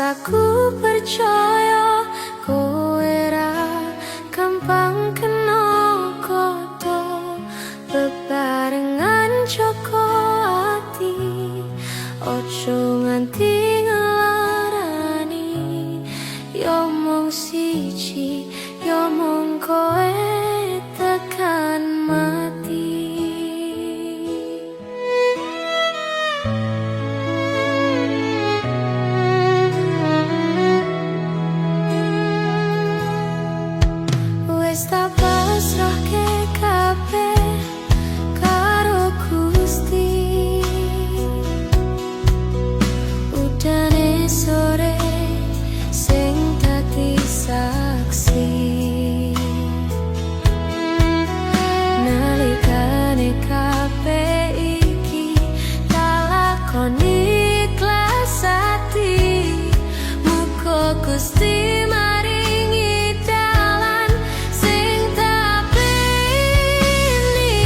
Aku percaya kowe ra gampang kena godha. Bebarengan jogo ati, ojo nganti ngelarani. Yo mung siji, yo mung kowe tekan mati. Wis tak pasrahke kabeh karo Gusti. Udane sore sing dadi saksi. Nalikane kabeh iki tak lakoni ikhlas ati, muga Gusti maringi dalan sing tak pini.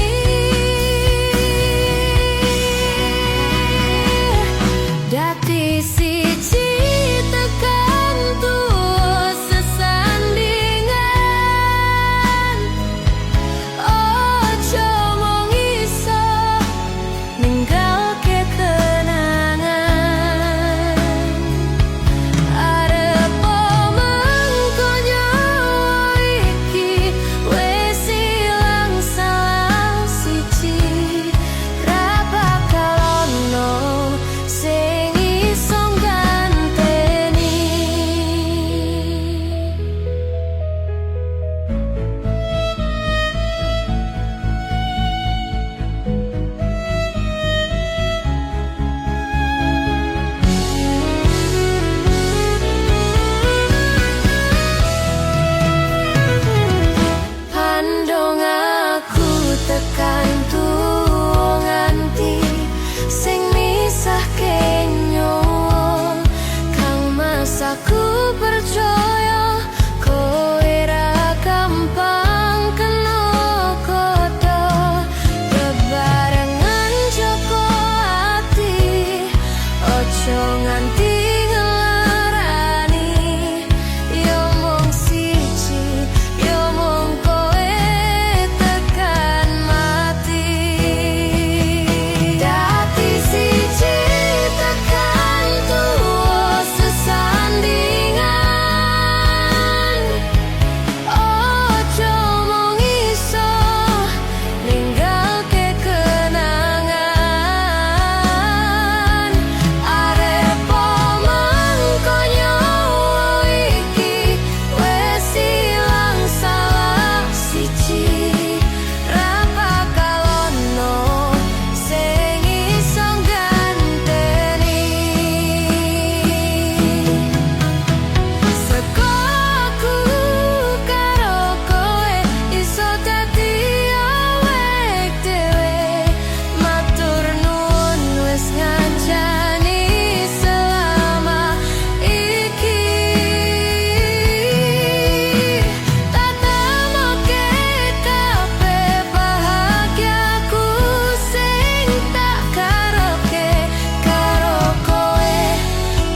Dadi siji tekan tuwa sesandingan. Ojo mung iso ninggalke kenangan. Arep mengko nyawa iki wis ilang salah siji, ra bakal ono sing iso ganteni. Pandong aku tekan tuwa nganti sing misahke nyawa. Kang Mas, aku percaya kowe ra gampang kena godha. Bebarengan jogo ati, ojo nganti ngelarani. Yo mung siji, yo mung kowe tekan mati. Dadi siji tekan tuwa sesandingan. Ojo mung iso ninggalke kenangan. Arep mengko nyawa iki wis ilang salah siji, ra bakal ono sing iso ganteni. Seko aku karo kowe iso dadi awake dhewe. Matur nuwun wis ngancani selama iki. Tak temoke kabeh bahagiaku sing tak karepke karo kowe,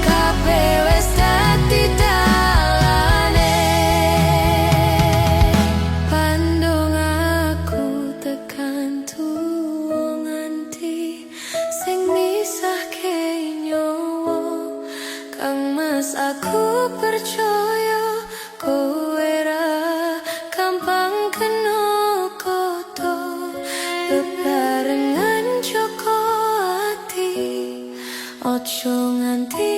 kabeh wis dadi dalane. Pandong aku tekan tuwa nganti sing misahke nyawa. Kang Mas, aku percaya kowe ra gampang kena godha. Bebarengan jogo ati, ojo nganti